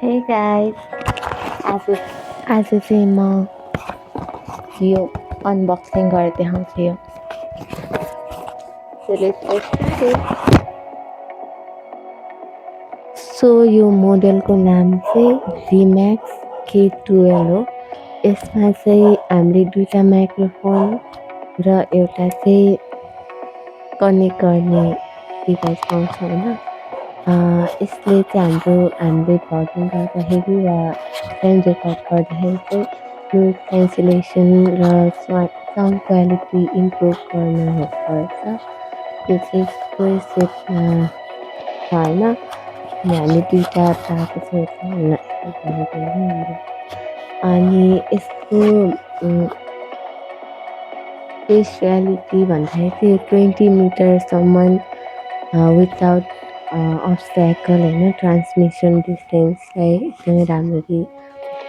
Hey guys, आज आज चाहिँ म यो अनबक्सिङ गरेर देखाउँछु यो सो यो मोडलको नाम चाहिँ VMAX K12 हो। यसमा चाहिँ हामीले दुईटा माइक्रोफोन र एउटा चाहिँ कनेक्ट गर्ने डिभाइस पाउँछ होइन। यसले चाहिँ हामीले भ्लगिङ गर्दाखेरि र साउन्ड रेकर्ड गर्दाखेरि चाहिँ नोइज क्यान्सलेसन र साउन्ड क्वालिटी इम्प्रुभ गर्न हेल्प गर्छ। यो चाहिँ स्क्वायर सेपमा छ होइन। हामी दुईटा पाएको छ अनि यसको स्पेसियालिटी भन्दाखेरि चाहिँ 20 मिटरसम्म विदाउट अब्स्ट्याकल होइन ट्रान्समिसन डिस्टेन्सलाई एकदमै राम्ररी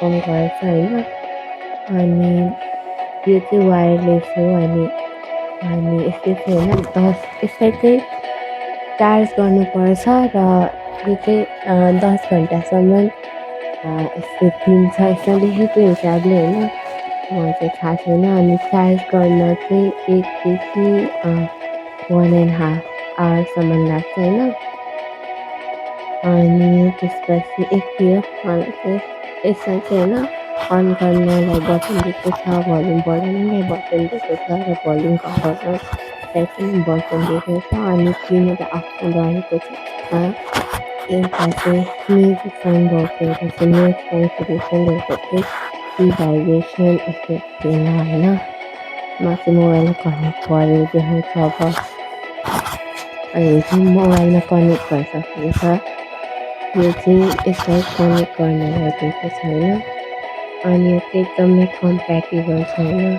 पर्फर्म गर्छ होइन। अनि यो चाहिँ वायरलेस हो अनि यसले चाहिँ होइन यसलाई चाहिँ चार्ज गर्नुपर्छ र यो चाहिँ 10 घन्टासम्म यसले दिन्छ। यसमा लेखेको हिसाबले होइन, मलाई चाहिँ थाहा छैन। अनि चार्ज गर्न चाहिँ 1 देखि 1.5 आवरसम्म लाग्छ होइन। अनि त्यसपछि यति हो। मलाई चाहिँ यसमा चाहिँ होइन अन गर्नलाई बटन दिएको छ, भोल्युम बढाउनलाई बटन दिएको छ र भोल्युम कम गर्नलाई पनि बटन दिएको छ। अनि तिनवटा अप्सन रहेको छ। एउटा चाहिँ म्युजिक साउन्ड भएको, एउटा चाहिँ नोइज क्यान्सलेसन, एउटा चाहिँ भाइब्रेसन इफेक्ट होइन होइन। म चाहिँ मोबाइलमा कनेक्ट गरेर देखाउँछु अब। अनि चाहिँ मोबाइलमा कनेक्ट भइसकेको छ। यो चाहिँ यसलाई कनेक्ट गर्नलाई दिएको छैन अनि यो चाहिँ एकदमै कम्प्याटेबल छैन।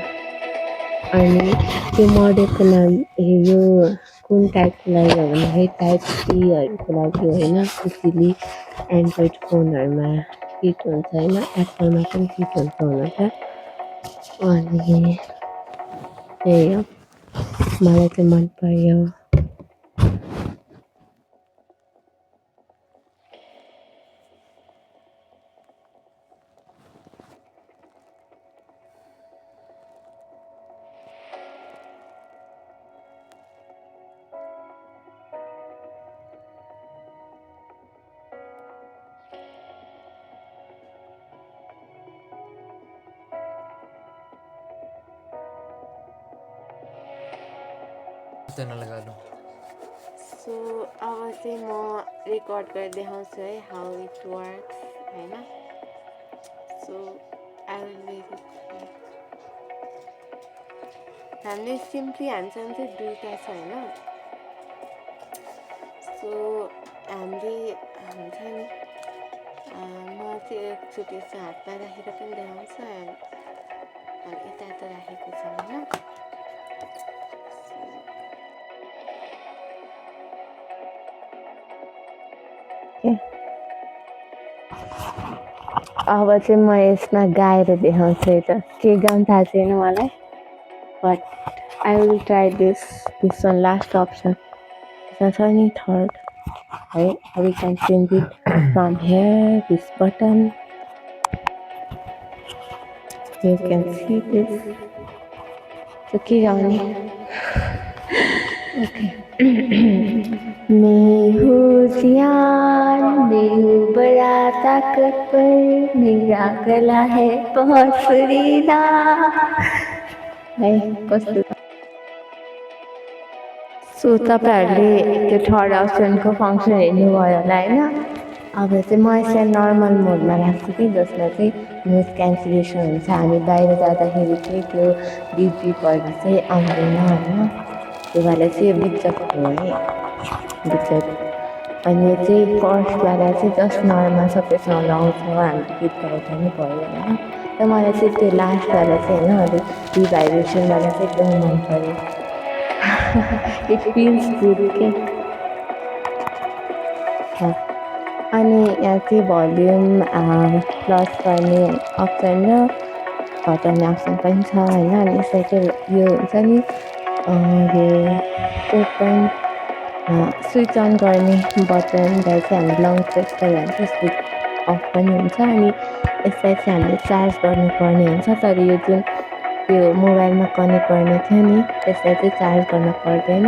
अनि त्यो मोडलको नाम यो कुन टाइपको लागि हो भन्दाखेरि टाइप सीहरूको लागि होइन। इजिली एन्ड्रोइड फोनहरूमा फिट हुन्छ होइन, एप्पलमा पनि फिट हुन्छ हुन त। अनि त्यही हो, मलाई चाहिँ मन पर्यो। सो अब चाहिँ म रेकर्ड गरेर देखाउँछु है हाउ इट वर्क्स होइन। सो हामीले सिम्पली हामीसँग चाहिँ दुईवटा छ होइन। सो हामीले हुन्छ नि म चाहिँ एकचोटि चाहिँ हातमा राखेर पनि देखाउँछु अनि यता राखेको छ होइन। अब चाहिँ म यसमा गाएर देखाउँछु त के गाउनु थाहा छैन मलाई, but I will try this one last option छ नि थर्ड है। We can change it from here this button, you can see this. So के गाउने? ओके। मैं हूँ जियान, मैं हूँ बड़ा ताकतवर, मेरा गला है बहुत सुरीला है कस्तो। सो तपाईँहरूले त्यो थर्ड अप्सनको फङ्सन हेर्नुभयो होला होइन। अब चाहिँ म यसलाई नर्मल मोडमा राख्छु कि जसमा चाहिँ नोइज क्यान्सलेसन हुन्छ। हामी बाहिर जाँदाखेरि चाहिँ त्यो बिपहरू चाहिँ आउँदैन होइन। त्यो भएर चाहिँ यो बिचको हो है, बिचको। अनि यो चाहिँ फर्स्टवाला चाहिँ जस्ट नर्मल सबैसँग लाउँछ, हामीले गीत गाउँदा नि भयो होइन। र मलाई चाहिँ त्यो लास्टवाला चाहिँ होइन अलिक भाइब्रेसनवाला चाहिँ एकदमै मन पऱ्यो। इट फिल्स गुड के। अनि यहाँ चाहिँ भोल्युम प्लस गर्ने अप्सन र घटाउने अप्सन पनि छ होइन। अनि यसलाई चाहिँ यो हुन्छ नि यो ओपन स्विच अन गर्ने बटनलाई चाहिँ हामी लङ प्रेस गरेर चाहिँ स्विच अफ पनि हुन्छ अनि यसलाई चाहिँ हामीले चार्ज गर्नुपर्ने हुन्छ। तर यो जुन त्यो मोबाइलमा कनेक्ट गर्ने थियो नि त्यसलाई चाहिँ चार्ज गर्न पर्दैन।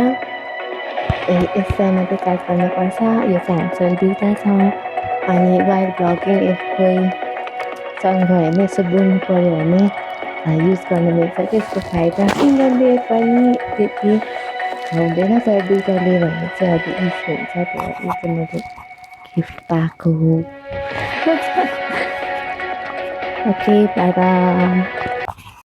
यसलाई मात्रै चार्ज गर्नुपर्छ। यो चाहिँ हामीसँग दुईवटा छ। अनि वाइल्ड ब्लगिङ कोहीसँग होइन यसो बोल्नु पऱ्यो भने युज गर्न मिल्छ कि यसको फाइदा। सिङ्गलले पनि त्यति हुँदैन तर दुईवटा लियो भने चाहिँ अब इजी हुन्छ। त्यही भएर चाहिँ मैले गिफ्ट पाएको हो। Okay by by.